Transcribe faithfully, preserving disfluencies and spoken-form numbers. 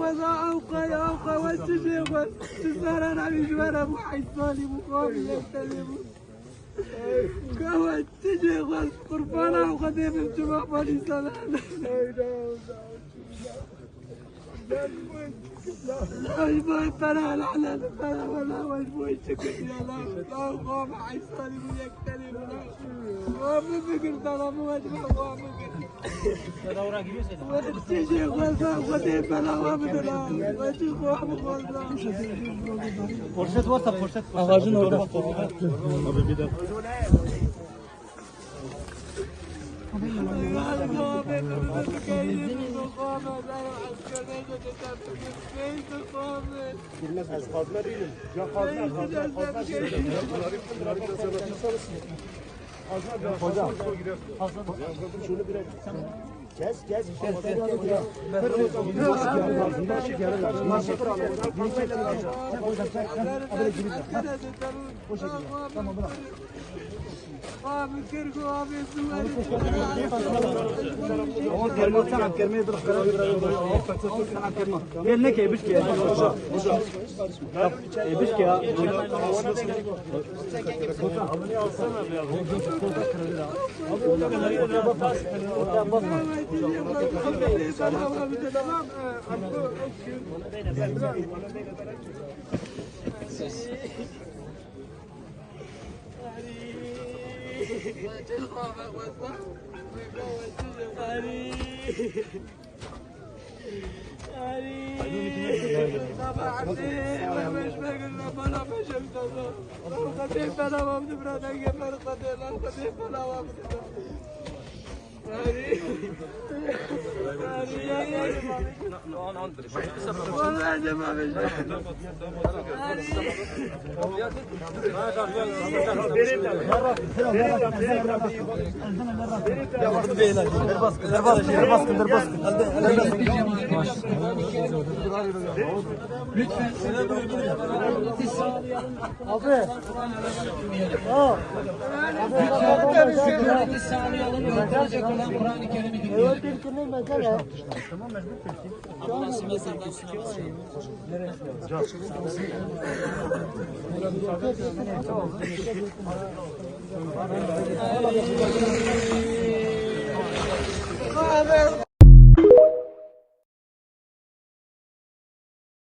Eza ew qey, ew qey, we çi jê xwest? Çi zerara wî ji we re bû, heysalî bû, xwe bi yek tenê bû. Ka we çi jê xwest? Qurbana ew Xwedê bim, çima polîsa me? Ey, da, da, da. Ej bo pera helal e, pera wela, ej bo çi kiriye la. La xwe bi heysalî bû yek tenê bû la. Xwe bibigir, pera bû, ej bo xwe bigir. Xwedê bela we bide la. Xwedê xwe bixwazda. Poşet varsa poşet. Ağacın orada. Girmez, ez kazma değilim. Ya kazma, kazma, kazma. Hocam. Şunu biraz kes, kes. Kes, kes. Tamam, bırak. Tamam, kerme, tamam, kerme, dur, kerme, dur. Tamam, kerme. Gel, ne ki, bir şey. Hocam, hocam. E, biz ki ya. Lütfen. Abi. Sükuneti sağlayalım. Okunacak olan Kur'an-ı Kerim'i dinleyelim.